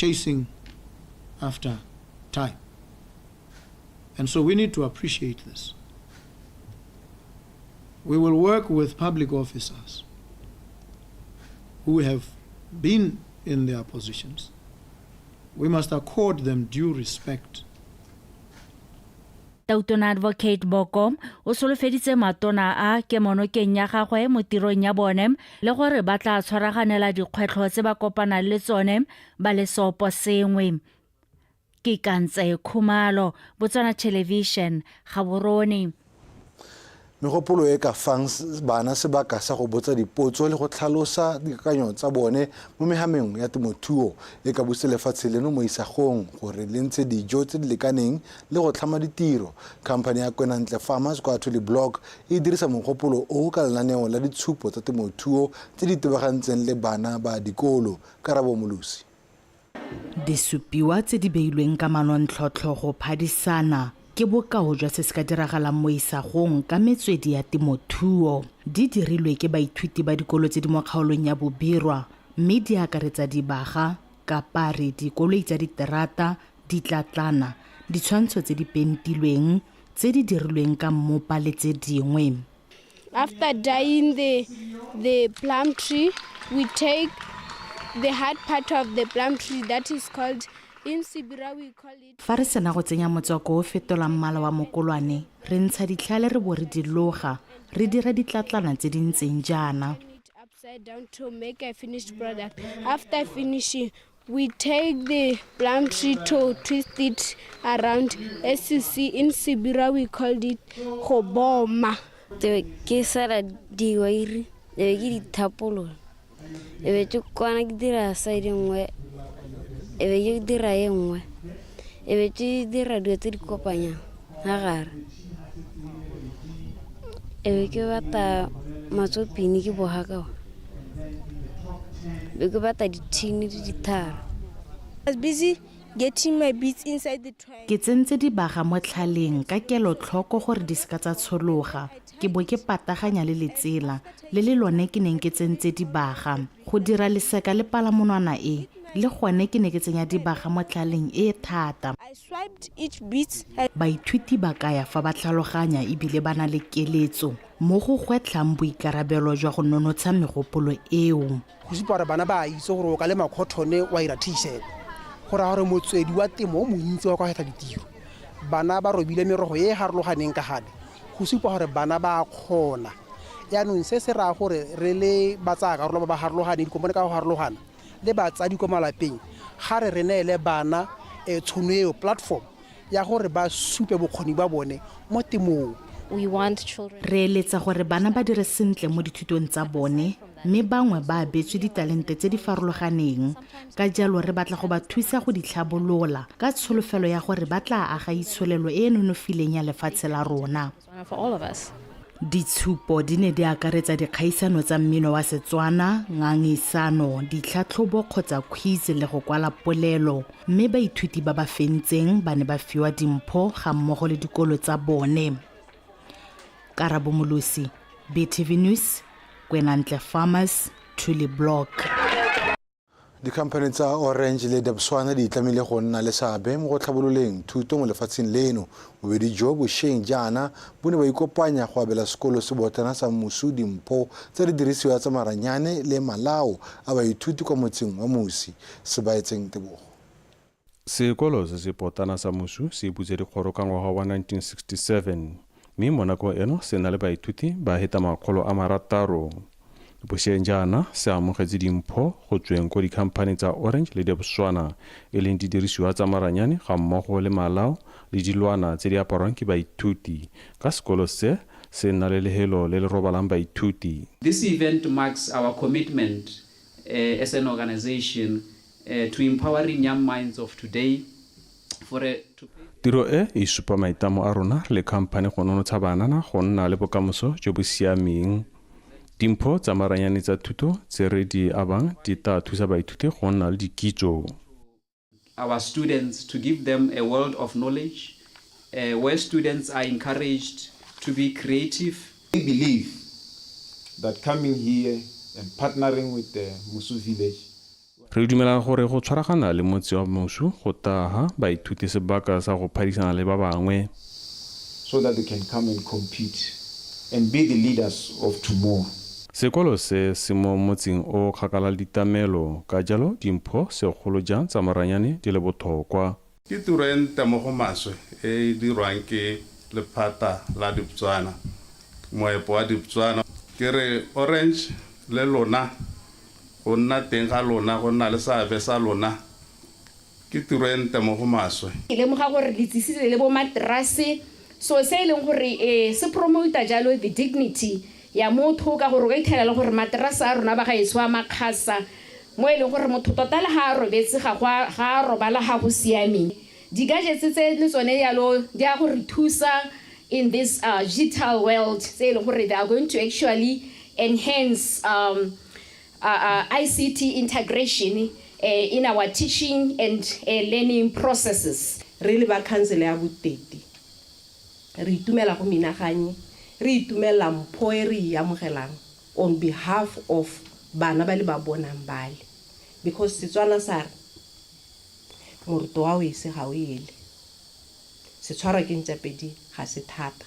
Chasing after time. And so we need to appreciate this. We will work with public officers who have been in their positions. We must accord them due respect. Tautona Advocate Boko o solofeditse matona a kemonokeng ya gagwe mo tirong ya bone le gore ba tla tshwaraganela dikgwetlho tse ba kopanang le tsone ba le seopo sengwe. Ke Kantse Khumalo, Botswana Television, Gaborone. Megopolo e ka fang bana sebaka sa go botsa dipotso le go tlhalosa dikakanyo tsa bone mo mehameng ya temothuo e ka busa lefatshe leno mo isagong gore le ntshe dijo tse di lekaneng le go tlhama ditiro. Khamphane ya Kwenantle Farmers kwa Tuli Block e dirisa mogopolo o ka lenaneo la ditshupo tsa temothuo tse di itebagantseng le bana ba dikolo. Karabo Molosi. Disupiwa tse di beilweng ka manontlhotlho go phadisana ke bokao jwa se se ka diragalang mo isagong ka metswedi ya temothuo. Di dirilwe ke baithuti ba dikolo tse di mo kgaolong ya Bobirwa mme di akaretsa dibaga, kapari, dikoloi tsa diterata, ditlatlana, ditshwantsho tse di pentilweng, tse di dirilweng ka mmopa le tse dingwe. After dyeing the plum tree, we take the hard part of the plum tree that is called, in Sebirwa we call it. Fa re sena go tsenya motswako o fetolang mmala wa mokolwane, re ntsha ditlhale re bo re di loga, re dira ditlatlana tse di ntseng jaana. Upside down to make a finished product. After finishing, we take the plum tree to twist it around. As you see, in Sebirwa we called it goboma. Ke sala diwaire e be ke di thapolola, e be ke kwana ke dira side nngwe, e be ke dira e nngwe, e be ke dira dilo tse di kopanyang ga gare, e be ke bata matsopini ke boga ka ona, be ke bata dithini le dithara. I was busy getting my beads inside the twine. Ke tsentse dibaga mo tlhaleng ka kelotlhoko gore di seka tsa tshologa, ke bo ke pataganya le letsela le le lone ke neng ke tsentse dibaga. Go dira leseka le palamonwana e, le gone ke ne ke tsenya dibaga mo tlaleng e thata. I swiped each bead. Baithuti ba kaya fa ba tlhaloganya ebile ba na le keletso mo go gwetlhang boikarabelo jwa go nonotsha megopolo eo. Go supa gore bana ba itse gore o ka lema cotton wa ira T-shirt, go raya gore motswedi wa temo o montsi wa kwa kgetha ditiro. Bana ba robile merogo e e harologaneng ka gale, go supa gore bana ba kgona. Yaanong se se raya gore re le ba tsaya karolo ba ba harologaneng, dikompone ka go harologana le batsadi kwa malapeng, ga re re neele bana tshono eo, platform ya gore ba supe bokgoni ba bone mo temong. Re eletsa gore bana ba dire sentle mo dithutong tsa bone, mme bangwe ba abetswe ditalente tse di farologaneng, ka jalo re batla go ba thusa go di tlhabolola ka tsholofelo ya gore ba tla aga itsholelo e e nonofileng ya lefatshe la rona. Ditshupo di ne di akaretsa dikgaisano tsa mmino wa Setswana, ngangisano, ditlhatlhobo kgotsa quiz le go kwala polelo, mme baithuti ba ba fentseng ba ne ba fiwa dimpho ga mmogo le dikolo tsa bone. Karabo Molosi, BTV News, Kwenantle Farmers, Tuli Block. Dikhamphane tsa Orange le Debswana di itlamile go nna le seabe mo go tlhabololeng thuto mo lefatsheng leno. Bobedi jo bošweng jaana bo ne ba ikopanya go abela sekolo sebotlana sa Mosu dimpho tsa didirisiwa tsa maranyane le malao a baithuti kwa motseng wa Mosi. Sebaetseng Tebogo. Sekolo se se potlana sa Mosu se butse dikgoro ka ngwaga wa 1967, mme mo nakong eno se na le baithuti ba heta 600. Bošeng jaana se amogetse dimpho go tsweng ko dikhamphane tsa Orange le Debswana, e leng didirisiwa tsa maranyane ga mmogo le malao le dilwana tse di aparwang ke baithuti, ka sekolo se se nna le lehelo le le robalang baithuti. This event marks our commitment as an organization to empowering young minds of today for a, to Tiro e e supa maitlamo a rona re le khamphane go nonotsha banana go nna le bokamoso jo bo siameng. Dimpho tsa maranyane tsa thuto tse re di abang di tla thusa baithuti go nna le dikitso. Our students, to give them a world of knowledge where students are encouraged to be creative. We believe that coming here and partnering with the Musu village. Re dumela gore go tshwaragana le motse wa Mosu go taha baithuti sebaka sa go phadisana le ba bangwe. So that they can come and compete and be the leaders of tomorrow. Sekolo se se mo motseng o kgakala le ditamelo, ka jalo dimpho segolo jang tsa maranyane di le botlhokwa. Ke tiro e ntle mo go maswe e e dirwang ke lephata la Diptswana, moepo wa Diptswana. Ke re Orange le lona, go nna teng ga lona, go nna le seabe sa lona, ke tiro e ntle mo go maswe. Ke lemoga gore le tsisitse le bo materase, so se e leng gore se promota jalo the dignity ya motho, ka gore o ka ithela le gore materase a rona ba gaetsho a makgasa, mo e leng gore motho tota le ga a robetse ga a robala ga go siameng. Di-gadgets tse le tsone jalo di a go re thusa in this digital world, tse e leng gore they are going to actually enhance ICT integration in our teaching and learning processes. Re le ba council ya Boteti, re itumela go menaganye, re itumela mpho e re e amogelang on behalf of bana ba le ba bonang bale, because Setswana sa re moroto wa o ese ga o ele, se tshwarwa ke ntšapedi ga se thata.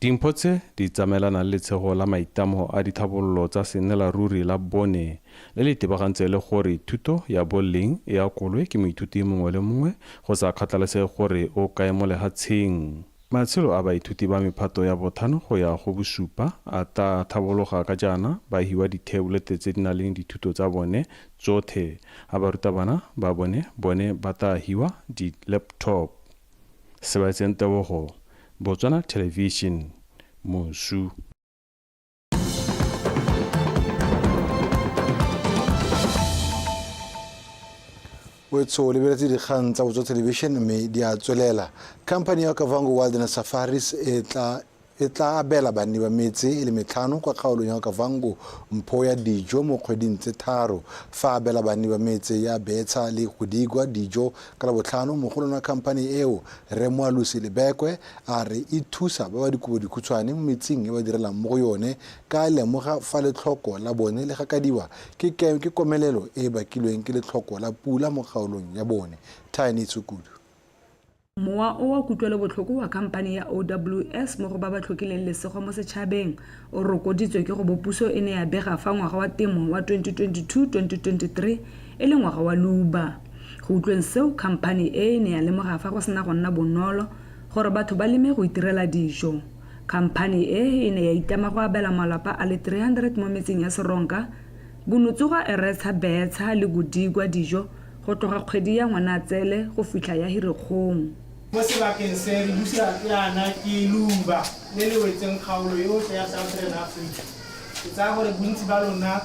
Dimpho tse di tsamaelana le letshego la maitlamo a ditlhabololo tsa sennelaruri la bone le le tebagantse le gore thuto ya boleng e akolwe ke moithuti mongwe le mongwe go sa kgathalesege gore o kae mo lehatsheng. Matshelo a baithuti ba mephato ya botlhano go ya go bosupa a tla tlhabologa ka jaana ba hiwa dithebolete tse di nang le dithuto tsa bone tsothe, a barutabana ba bone bone ba tla hiwa di-laptop. Sebaetseng Tebogo, Botswana Television, Mosu. Wetso lebeletse dikgang tsa Botswana Television mme di a tswelela. Company ya Okavango Wilderness Safaris e tla abela banni ba metse e le metlhano kwa kgaolong ya Okavango mpho ya dijo mo kgweding tse 3. Fa abela banni ba metse ya Betsha le Godigwa dijo ka Labotlhano, mogolwane wa company eo Rre Moalosi Lebekwe a re e thusa ba ba dikobo dikhutshwane mo metseng e ba direlang mo go yone, ka lemoga fa letlhoko la bone le gakadiwa ke komelelo e bakilweng ke letlhoko la pula mo kgaolong ya bone. Tiny Tsukudu. Mowa o wa kutlwelobotlhoko wa khamphane ya OWS mo go ba ba tlhokileng lesego mo setšhabeng o rokoditswe ke go bo puso e ne ya bega fa ngwaga wa temo wa 2022-2023 e le ngwaga wa leuba. Go utlweng seo, khamphane e ne ya lemoga fa go sena go nna bonolo gore batho ba leme go itirela dijo. Khamphane e ne ya itlama go abela malapa a le 300 mo metseng ya Seronka, Bonotsoga, Eretsha, Betsha le Godigwa dijo go tloga kgwedi ya Ngwanatsele go fitlha ya Hirikgong. Mo sebakeng se re busa jaana ke leuba le le wetseng kgaolo yotlhe ya Southern Africa. Ke tsaya gore bontsi ba lona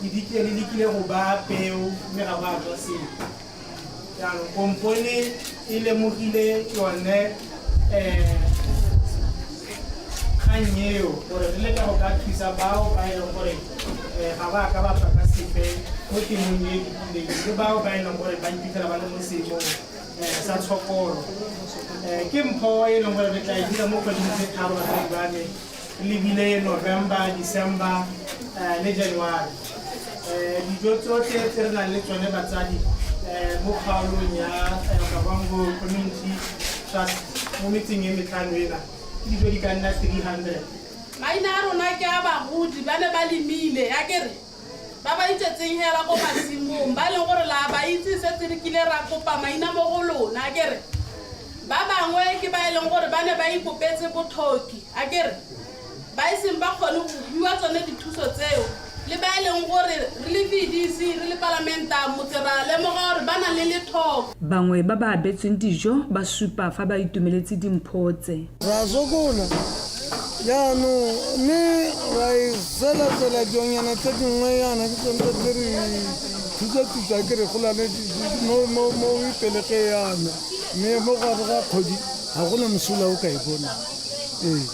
le lekile go baya peo mme ga go a tswa sepe. Jaanong kompone e lemogile yone kgang eo gore re leka go ka thusa bao ba e leng gore ga ba ka ba tswa ka sepe mo temong e fetileng, le bao ba e leng gore ba iphitlhela ba le mo seemong sa tshokolo. Ke mpho e leng gore re tla e dira mo kgweding tse 3 batsadi ba me, re lebile November, December le January. Dijo tsotlhe tse re nang le tsone batsadi mo kgaolong ya Okavango Community Trust mo metseng e metlhano ena, ke dijo di ka nna 300. Maina a rona ke a bagodi ba ne ba lemile, akere ba ba itsetseng hela ko masimong, ba leng gore la ba itse setse re kile ra kopa maina mo go lona, akere ba bangwe ke ba e leng gore ba ne ba ikopetse bothoki, akere ba e seng ba kgone go fiwa tsone dithuso tseo, le ba e leng gore re le VDC re le palamenta motse ra lemoga gore ba na le lethoko. Bangwe ba ba abetsweng dijo ba supa fa ba itumeletse dimpho tse. Ra sokola jaanong mme ra e sela-sela dilonyana tse dingwe yana ke tsone tse re thusa-thusa ke re golane mo ipelege yana, mme mo gare ga kgwedi ga gona mosola o ka e bonang. Ee,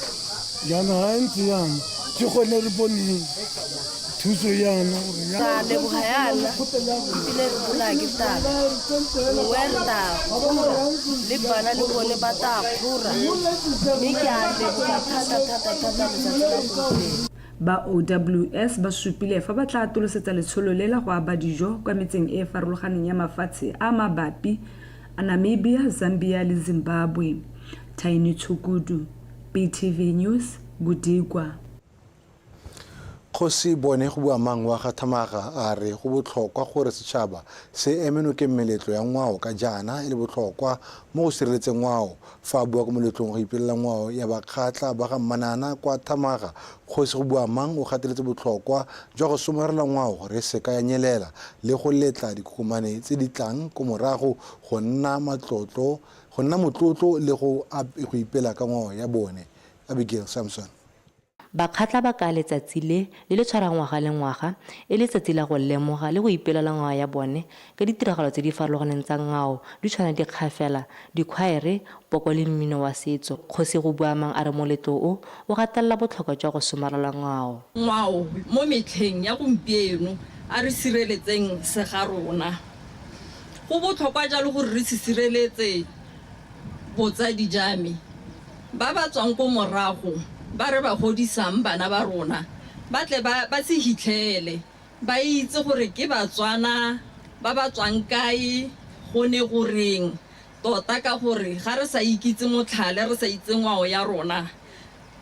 jaanong ga e ntse yana ke gone re boneng thuso yana. Ra leboga yana ebile re bolaya ke tala, nngwe re tla kgora le bana le bone ba tla kgora, mme ke a leboga thata thata thata letsatsi la gompieno. Ba OWS ba supile fa ba tla atolosetsa letsholo le la go aba dijo kwa metseng e e farologaneng ya mafatshe a mabapi a Namibia, Zambia le Zimbabwe. Tiny Tshukudu, BTV News, Gudigwa. Kgosi Bone Gobuamang wa ga Thamaga a re go botlhokwa gore setšhaba se eme nokeng meletlo ya ngwao ka jaana e le botlhokwa mo go sireletseng ngwao. Fa a bua ko moletlong go ipelela ngwao ya Bakgatla ba ga Mmanana kwa Thamaga, Kgosi Gobuamang o gateletse botlhokwa jwa go somarela ngwao gore e seka ya nyelela le go letla dikokomane tse di tlang ko morago go nna matlotlo go nna motlotlo le go go ipela ka ngwao ya bone. Abigail Samson. Bakgatla ba kaya letsatsi le, le le tshwarang ngwaga le ngwaga, e le tsatsi la go lemoga le go ipelela ngwao ya bone ka ditiragalo tse di farologaneng tsa ngwao di tshwana dikgafela, dikhwaere, poko le mmino wa setso. Kgosi Gobuamang a re moletlo o, o gatelela botlhokwa jwa go somarela ngwao. Ngwao mo metlheng ya gompieno, a re sireletseng segarona. Go botlhokwa jalo gore re se sireletse. Botsadi ja me, ba ba tswang ko morago, ba re ba godisang bana ba rona, ba tle ba, ba se hitlhele, ba itse gore ke Batswana ba ba tswang kae, go ne go reng, tota ka gore ga re sa ikitse motlhale, re sa itse ngwao ya rona,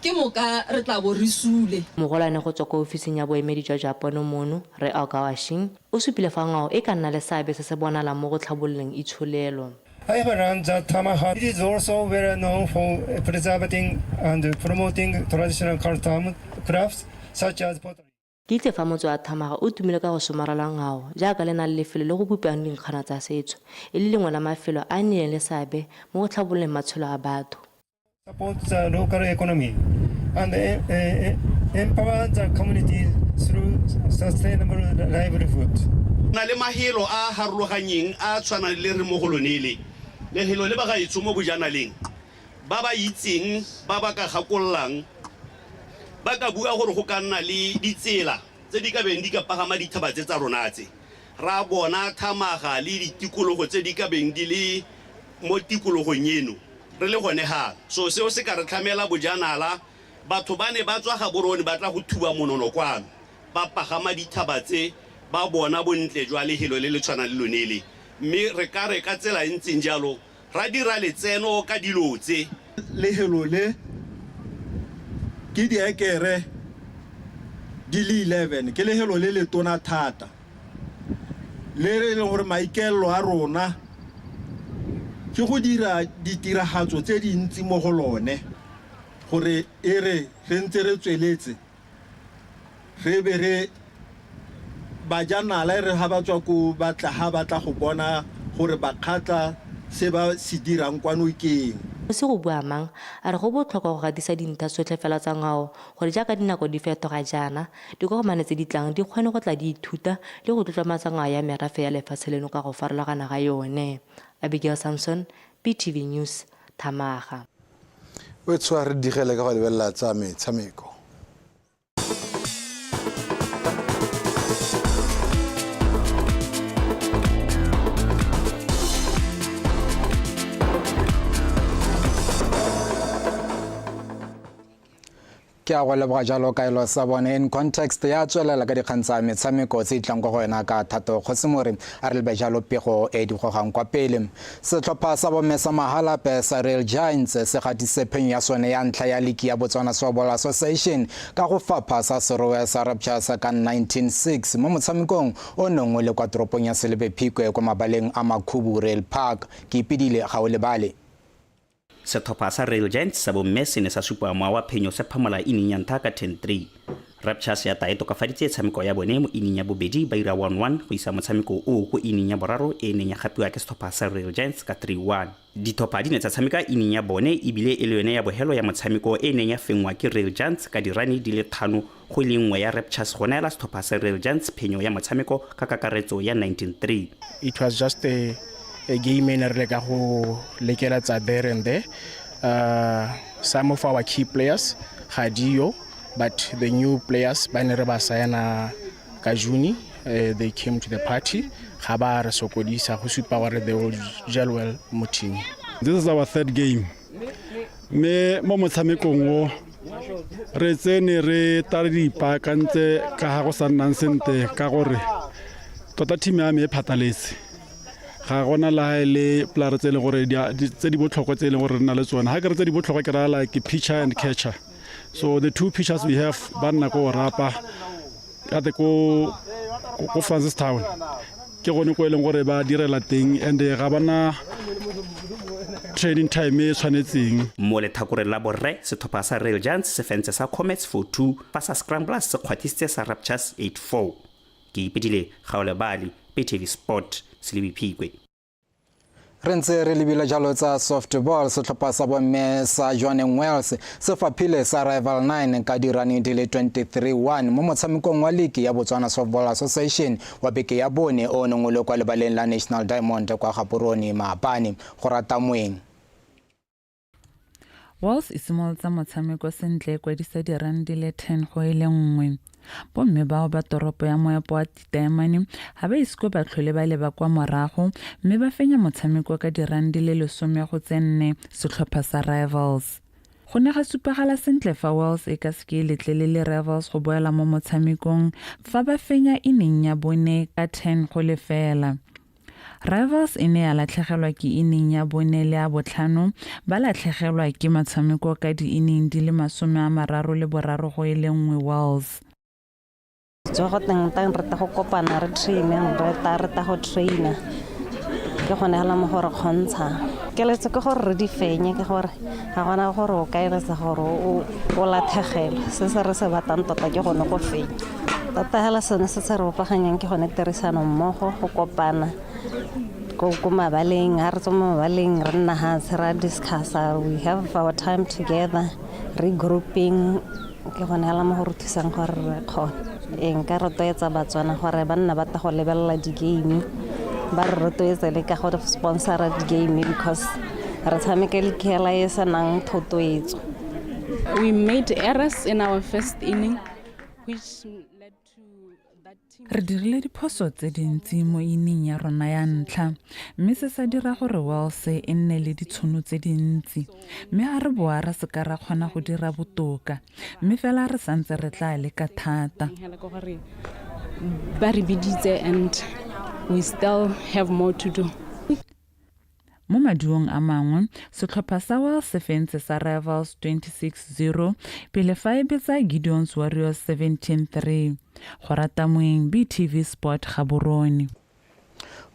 ke moka re tla bo re sule. Mogolwane go tswa kwa ofising ya boemedi jwa Japone mono, Rre Ogawa Shin, o supile fa ngwao e ka nna le seabe se se bonalang mo go tlhabololeng itsholelo. I have learned that Thamaga is also well known for preserving and promoting traditional custom crafts such as pottery. Ke itse fa motse wa Thamaga o tumile ka go somarela ngwao jaaka le na le lefelo le go bopiwang dinkgwana tsa setso, e le lengwe la mafelo a a nnileng le seabe mo go tlhabololeng matshelo a batho. Support the local economy and empower the community through sustainable livelihood. Na le mahelo a a harologanyeng a a tshwanang le re mo go lone le, lehelo le bagaetsho mo bojanaleng ba ba itseng ba ba ka gakololang ba ka bua gore go ka nna le ditsela tse di ka beng di ka pagama dithaba tse tsa rona tse, ra bona Thamaga le ditikologo tse di ka beng di le mo tikologong eno re le gone ga. So seo se ka re tlhamela bojanala. Batho ba ne ba tswa Gaborone ba tla go thuba monono kwano, ba pagama dithaba tse, ba bona bontle jwa lehelo le le tshwanang le lone le. Mme re ka re ka tsela e ntseng jalo ra dira letseno ka dilo tse. Lehelo le ke diekere di le 11, ke lehelo le le tona thata le re leng gore maikaelelo a rona ke go dira ditiragatso tse dintsi mo go lone gore e re re ntse re tsweletse re be re bajanala e re ga ba tswa ko ba tla ga ba tla go bona gore Bakgatla se ba se dirang kwano ke eng. Kgosi Gobuamang a re go botlhokwa go gatisa dintlha tsotlhe fela tsa ngwao gore jaaka dinako di fetoga jaana, dikokomane tse di tlang di kgone go tla di ithuta le go tlotlomatsa ngwao ya merafe ya lefatshe leno ka go farologana ga yone. Abigail Samson, BTV News, Thamaga. O tshwa re digele ka go lebelela tsa metshameko. Ke a go leboga jalo kaelo sa bone in context ya tswelela ka dikgang tsa metshameko tse di tlang kwa go wena ka Thato Kgosimore. A re lebe jalo pego e di gogang kwa pele. Setlhopha sa bomme sa Mahalape sa Rail Giants se gatise phenyo ya sone ya ntlha ya liki ya Botswana Softball Association ka go fapha sa Serowe sa Raptures ka 19-6 mo motshamekong o neng o le kwa toropong ya Selebi Phikwe kwa mabaleng a Makhubu Rail Park. Ke ipedile ga o lebale. Setlhopha sa Rail Giants sa bomme se ne sa supa mowa wa phenyo se phamola inning ya ntlha ka 10-3. Raptures ya ta e tokafaditse tshameko ya bone mo inning ya bobedi ba ira 1-1 go isa motshameko oo ko inning ya boraro e e neng ya gapiwa ke setlhopha sa Rail Giants ka 3-1. Ditlhopha di ne tsa tshameka inning ya bone ebile e le yone ya bogelo ya motshameko e e neng ya fenngwa ke Rail Giants ka dirane di le 5 go e le nngwe ya Raptures go neela setlhopha sa Rail Giants phenyo ya motshameko ka kakaretso ya 19-3. It was just a a game e ne re leka go lekela tsa there and there. Some of our key players ga diyo, but the new players ba ne re ba saena ka June, they came to the party, ga ba re sokodisa, go supa gore they will gel well mo team. This is our third game. Mme mo motshamekong o Re tsene re tare di ipaakantse ka ga go sa nnang sentle ka gore tota team ya me e phataletse. Ga gona le ha e le polare tse e leng gore tse di botlhokwa tse e leng gore re na le tsone. Ha ke re tse di botlhokwa ke raya like pitcher and catcher. So the two pitchers we have ba nna ko Orapa at ko ko Francistown. Ke gone ko e leng gore ba direla teng and ga bana training time e tshwanetseng. Mo lethakoreng la borre, setlhopha sa Rail Giants se fentse sa Comets 4-2 fa sa Scramblers se kgwathisitse sa Raptures 8-4. Ke Ipedile Gaolebale, BTV Sport, Selebi Phikwe. Re ntse re lebile jalo tsa softball, setlhopha sa bomme sa Jwaneng Wells se faphile sa Rival 9 ka dirane di le 23-1 mo motshamekong wa liki ya Botswana Softball Association wa beke ya bone o neng o le kwa lebaleng la National Diamond kwa Gaborone maabane. Go rata moeng. Wells e simolotsa motshameko sentle e kwadisa dirane di le 10 go e le nngwe. Bomme bao ba toropo ya moepo wa Ditaemane ga ba ise ba tlhole ba leba kwa morago mme ba fenya motshameko ka dirane di le 10 go tse 4 setlhopha sa Rivals. Go ne ga supagala sentle fa Wells e ka seke e letlelele Rivals go boela mo motshamekong fa ba fenya inning ya bone ka 10 go lefela. Rivals e ne ya latlhegelwa ke inning ya bone le ya botlhano, ba latlhegelwa ke motshameko ka di-inning di le 33 go e le nngwe Wells. Tswa go teng tang re ta go kopana re train, re ta re ta go traina. Ke gone hela mo gore kgontsha. Keletso ke gore re di fenye, ke gore ga gona gore o ka eletsa gore o latlhegelwe. Se se re se batlang tota ke gone go fenya. Tota hela sone se se re bopaganyang ke gone tirisano mmogo, go kopana ko mabaleng. Ha re tswa mo mabaleng re nna hatshe ra discussa, we have our time together, regrouping. Ke gone hela mo go re thusang gore re kgone. Ee, nka rotloetsa Batswana gore ba nna ba tla go lebelela di-game, ba re rotloetse le ka go sponsora di-game because re tshameka le hela e senang thotloetso. We made errors in our first inning, which led to that team. Re dirile diphoso tse dintsi mo inning ya rona ya ntlha, mme se sa dira gore Wells e nne le ditšhono tse dintsi. Mme ha re boa re se ka ra kgona go dira botoka, mme fela re santse re tla leka thata. Ba re biditse and we still have more to do. Mo maduong a mangwe, setlhopha sa Wells se fentse sa Rivals 26-0 pele fa e betsa Gideon's Warriors 17-3. Go rata moeng, BTV Sport, Gaborone.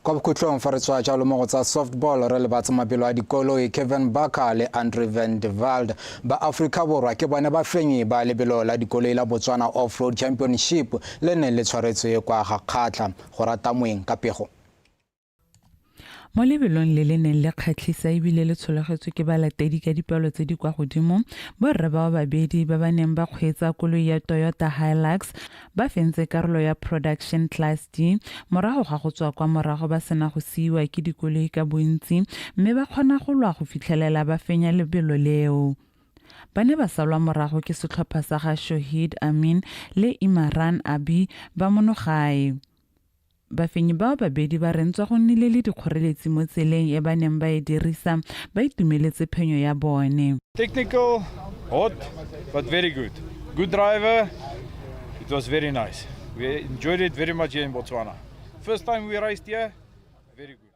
Kwa bokhutlong fa re tswa jalo mo go tsa softball re lebatsa mabelo a dikoloi. Kevin Barker le Andre van der Wald ba Afrika Borwa ke bone bafenyi ba lebelo la dikoloi la Botswana Off-Road Championship le neng le tshwaretswe kwa Gakgatlha. Go rata moeng ka pego. Mo lebelong le le neng le kgatlhisa ebile le tshologetswe ke balatedi ka dipalo tse di kwa godimo, borre bao babedi ba ba neng ba kgweetsa koloi ya Toyota Hilux ba fentse karolo ya Production Class D morago ga go tswa kwa morago ba sena go siiwa ke dikoloi ka bontsi, mme ba kgona go lwa go fitlhelela ba fenya lebelo leo. Ba ne ba salwa morago ke setlhopha sa ga Shohid Amin le Imran Abi ba mono gae. Bafenyi bao babedi ba re ntswa go nnile le dikgoreletsi mo tseleng e ba neng ba e dirisa, ba itumeletse phenyo ya bone. Technical, hot, but very good. Good driver, it was very nice. We enjoyed it very much here in Botswana. First time we raced here, very good.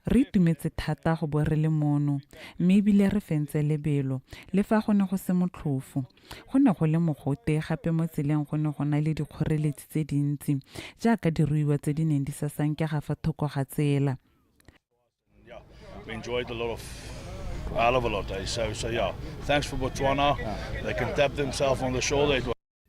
Re itumetse thata go bo re le mono, mme ebile re fentse lebelo, le fa go ne go se motlhofo. Go ne go le mogote gape mo tseleng go ne go na le dikgoreletsi tse dintsi, jaaka diruiwa tse di neng di sasankega fa thoko ga tsela. We enjoyed a lot of, a hell of a lot, eh? So yeah, thanks for Botswana. They can tap themselves on the shoulder.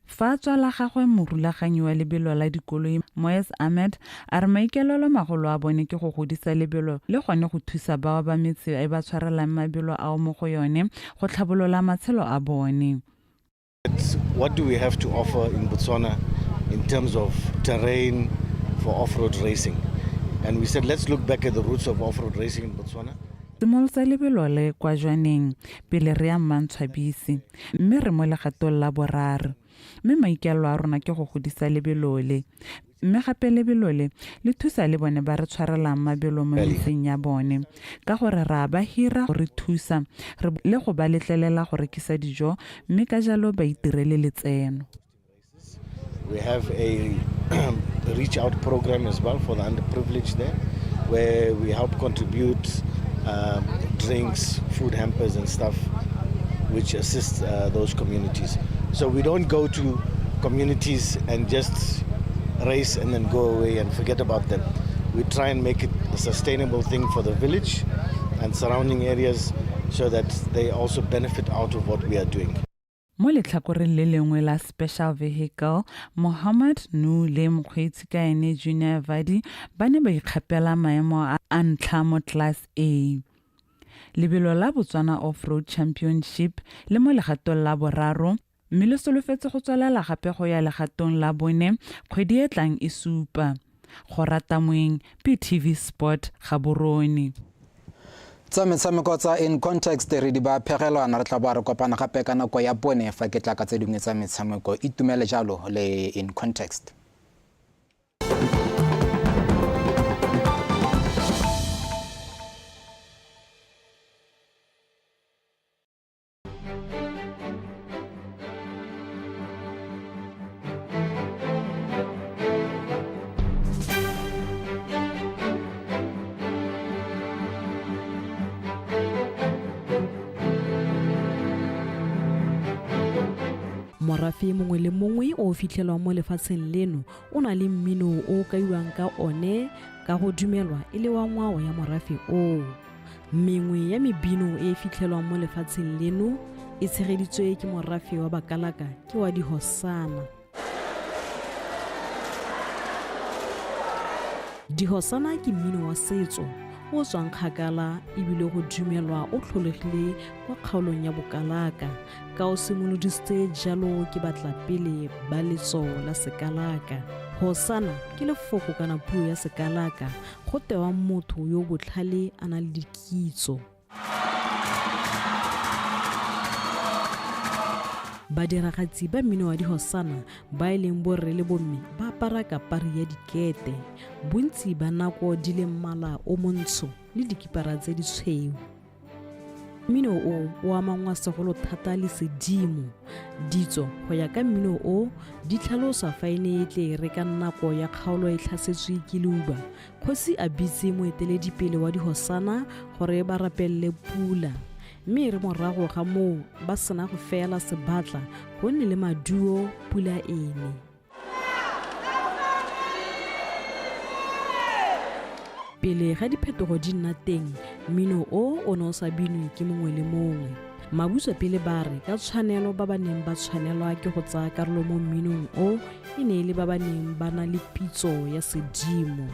Fa a tswa la gagwe morulaganyi wa lebelo la dikoloi Moes Ahmed a re maikaelelo magolo a bone ke go godisa lebelo le gone go thusa bao ba metse e ba tshwarelang mabelo ao mo go yone go tlhabolola matshelo a bone. What do we have to offer in Botswana in terms of terrain for off-road racing? And we said, let's look back at the roots of off-road racing in Botswana. Simolotse lebelo le kwa Jwaneng pele re ya Mmantshwabisi mme re mo legatong la boraro mme maikaelelo a rona ke go godisa lebelo le mme gape lebelo le le thusa le bone ba re tshwarelang mabelo mo metseng ya bone ka gore ra ba hira go re thusa le go ba letlelela go rekisa dijo mme ka jalo ba itirele letseno. We have a reach out program as well for the underprivileged there, where we help contribute drinks, food hampers and stuff, which assist those communities. So we don't go to communities and just race and then go away and forget about them. We try and make it a sustainable thing for the village and surrounding areas so that they also benefit out of what we are doing. Mo letlhakoreng le lengwe la Special Vehicle, Mohammad Nooh le mokgweetsi ka ene Junior Vadi ba ne ba ikgapela maemo a ntlha mo Class A. Lebelo la Botswana Off-Road Championship le mo legatong la boraro mme le solofetse go tswelela gape go ya legatong la bone kgwedi e tlang e supa. Go rata moeng, PTV Sport, Gaborone. Tsa metshameko tsa In Context re di ba phegelwana, re tla boa re kopana gape ka nako ya bone fa ke tla ka tse dingwe tsa metshameko. Itumele jalo le In Context. Morafe mongwe le mongwe o o fitlhelwang mo lefatsheng leno o na le mmino o o kaiwang ka one ka go dumelwa e le wa ngwao ya morafe oo. Mengwe ya mebino e e fitlhelwang mo lefatsheng leno e tshegeditswe ke morafe wa Bakalaka ke wa Dihosana. Dihosana ke mmino wa setso o o tswang kgakala ebile go dumelwa o tlholegile kwa kgaolong ya Bokalaka ka o simolodisitse jalo ke batlapele ba letso la Sekalaka. Hosana ke lefoko kana puo ya Sekalaka go tewa motho yo o botlhale a na le dikitso. Badiragatsi ba mmino wa dihosana ba e leng borre le bomme ba apara kapari ya dikete, bontsi ba nako di le mmala o montsho le dikipara tse ditshweu. Mmino o o amangwa segolo thata le sedimo. Ditso go ya ka mmino o di tlhalosa fa e ne e tle re ka nako ya kgaolo e tlhasetswe ke leuba, kgosi a bitse moeteledipele wa dihosana gore ba rapelele pula. Mme e re morago ga moo ba sena go feela sebatla go nne le maduo pula ene. Pele ga diphetogo di nna teng, mmino o o ne o sa binwe ke mongwe le mongwe. Mabutswa pele ba re ka tshwanelo ba ba neng ba tshwanelwa ke go tsaya karolo mo mminong o e ne e le ba ba neng ba na le pitso ya sedimo.